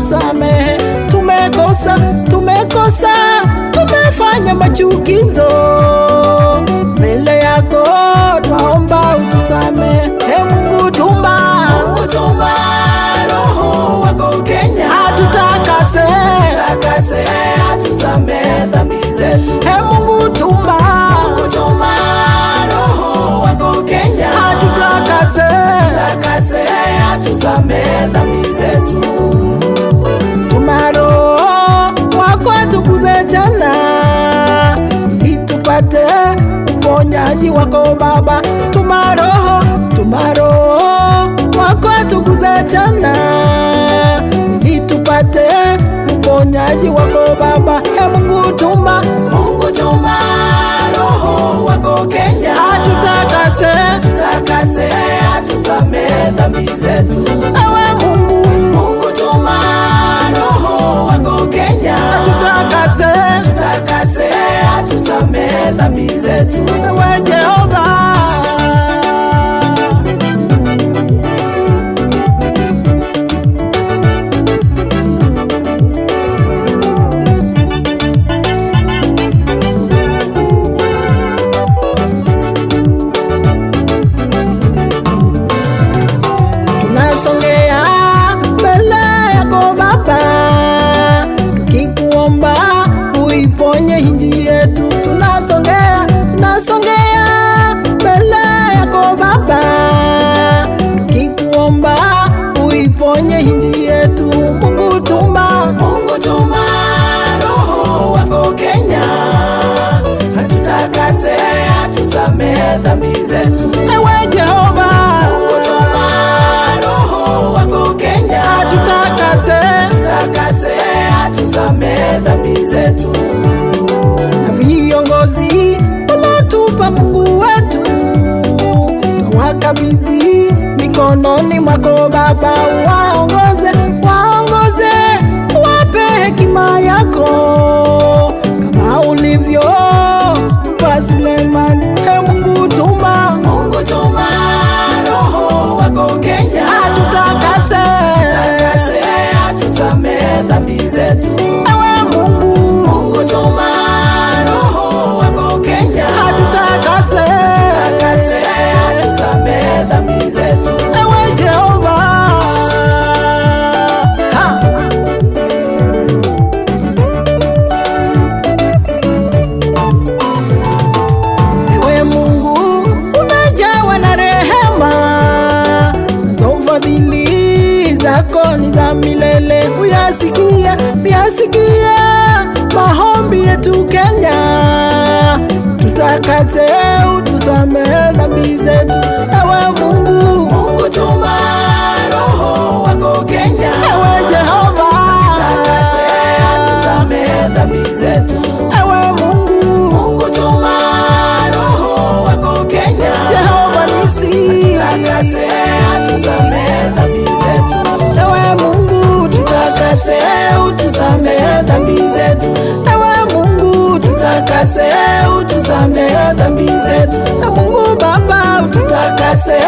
utusamehe. Tumekosa, tumekosa, tumefanya machukizo mbele yako, twaomba utusamehe. Ee Mungu tuma, Mungu tuma Roho wako Kenya, atutakase, atutakase, atusamehe dhambi zetu. Ee Mungu tuma, Mungu tuma Roho wako Kenya, atutakase, atutakase, atusamehe dhambi zetu. Tuma Roho wako atukuze tena, ili tupate uponyaji wako Baba. Tuma Roho, tuma Roho wako atukuze tena, ili tupate uponyaji wako Baba. Ee Mungu tuma, Mungu tuma Roho wako Kenya, atutakase, atutakase, atusamehe dhambi zetu. Ewe Mungu, Mungu tuma Roho wako Kenya, atutakase, atutakase, atusamehe dhambi zetu. Ewe Jehova. Tunasongea mbele yako Baba, tukikuomba uiponye nchi yetu. Tunasongea, tunasongea mbele yako Baba, tukikuomba uiponye nchi yetu. Mungu tuma, Mungu tuma Roho wako Kenya, atutakase, atusamehe dhambi zetu. Ewe Jehova, Mungu tuma Roho wako Kenya, atutakase, atutakase, atusamehe dhambi zetu. Na viongozi waliotupa Mungu wetu, twawakabidhi mikononi mwako Baba, waongoze, waongoze, wape hekima yako kama ulivyo mpa Suleiman. Ee Mungu tuma, Mungu tuma Roho wako Kenya, atutakase, atutakase, atusamehe dhambi zetu. Ewe Mungu, Mungu tuma Roho wako Kenya, atutakase, atutakase, atusamehe dhambi zetu. Ewe Jehova. Ha! Ewe Mungu umejawa na rehema, nazo fadhili zako ni za milele. Uyasikia, uyasikia maombi yetu Kenya, tutakase, utusamehe dhambi zetu. Ewe Mungu, Mungu tuma Roho wako Kenya, ewe Jehova, atutakase, atusamehe dhambi zetu. Ewe Mungu, Mungu tuma Roho wako Kenya, Jehova nisi, atutakase, atusamehe dhambi zetu. Ewe Mungu, tutakase, utusamehe dhambi zetu. Ewe Mungu, tutakase, utusamehe dhambi zetu. Na Mungu Baba, tutakase,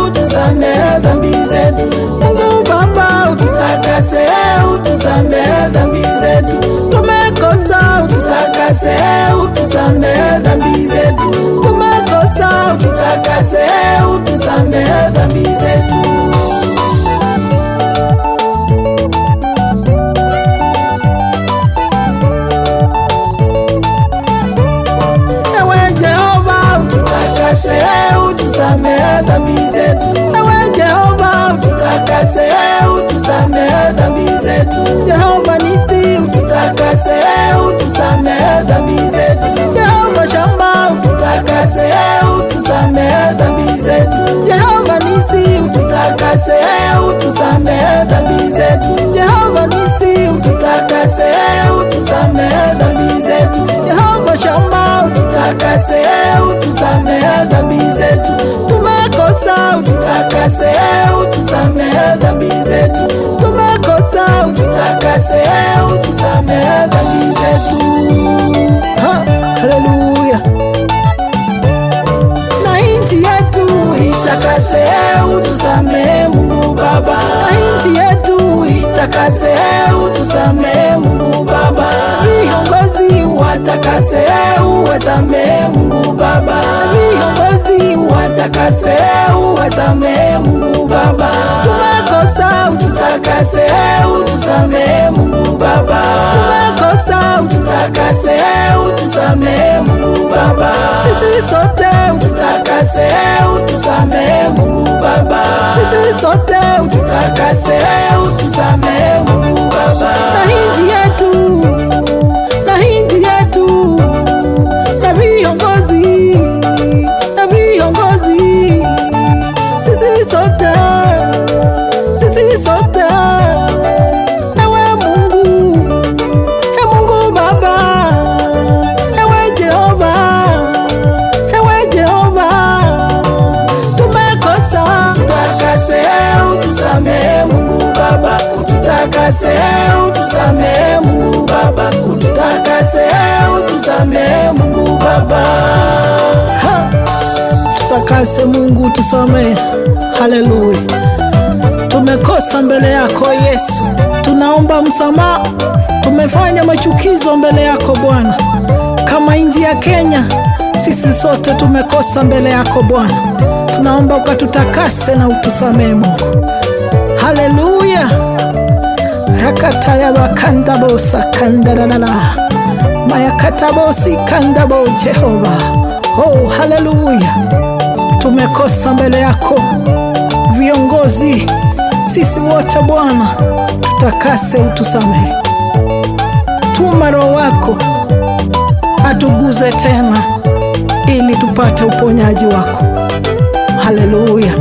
utusamehe dhambi zetu. Mungu Baba, tutakase, utusamehe dhambi zetu. Tumekosa, tutakase, utusamehe dhambi zetu. Tumekosa, tutakase, utusamehe dhambi zetu. Ewe Jehova, tutakase, utusamehe dhambi zetu. Ewe Jehova, tutakase, utusamehe dhambi zetu. Jehova nisi, tutakase, utusamehe dhambi zetu. Jehova shamba, tutakase, utusamehe dhambi zetu. Jehova nisi, tutakase, utusamehe dhambi zetu. Jehova nisi, tutakase, utusamehe dhambi zetu. Jehova shamba, tutakase, utusamehe dhambi zetu. Tumekosa, tutakase, utusamehe dhambi zetu. Tumekosa, tutakase, utusamehe dhambi zetu. Ha, haleluya. Na nchi yetu itakase, utusamehe Mungu Baba. Na nchi yetu itakase, Watakase uwasamehe Mungu Baba, viongozi watakase uwasamehe Mungu Baba, tumekosa, ututakase utusamehe Mungu Baba, tumekosa, ututakase utusamehe Mungu Baba, sisi sote ututakase utusamehe Mungu Baba, sisi sote ututakase utusamehe Mungu Baba, na inchi yetu, na inchi yetu, na viongozi, na viongozi, sisi sote, sisi sote, ewe Mungu, e Mungu Baba, ewe Jehova, ewe Jehova, tumekosa, ututakase utusamehe Mungu Baba, ututakase utusamehe Mungu Baba, ututakase utusamehe Mungu Baba. Ha! Tutakase Mungu, tusamehe. Haleluya! Tumekosa mbele yako Yesu, tunaomba msamaha. Tumefanya machukizo mbele yako Bwana. Kama nchi ya Kenya, sisi sote tumekosa mbele yako Bwana. Tunaomba ukatutakase na utusamehe Mungu. Haleluya! rakatayabakandabo kandararara mayakatabosi kandabo Jehova. Oh, haleluya! Tumekosa mbele yako viongozi, sisi wote Bwana, tutakase, utusamehe. Tuma Roho wako atuguze tena, ili tupate uponyaji wako. Haleluya!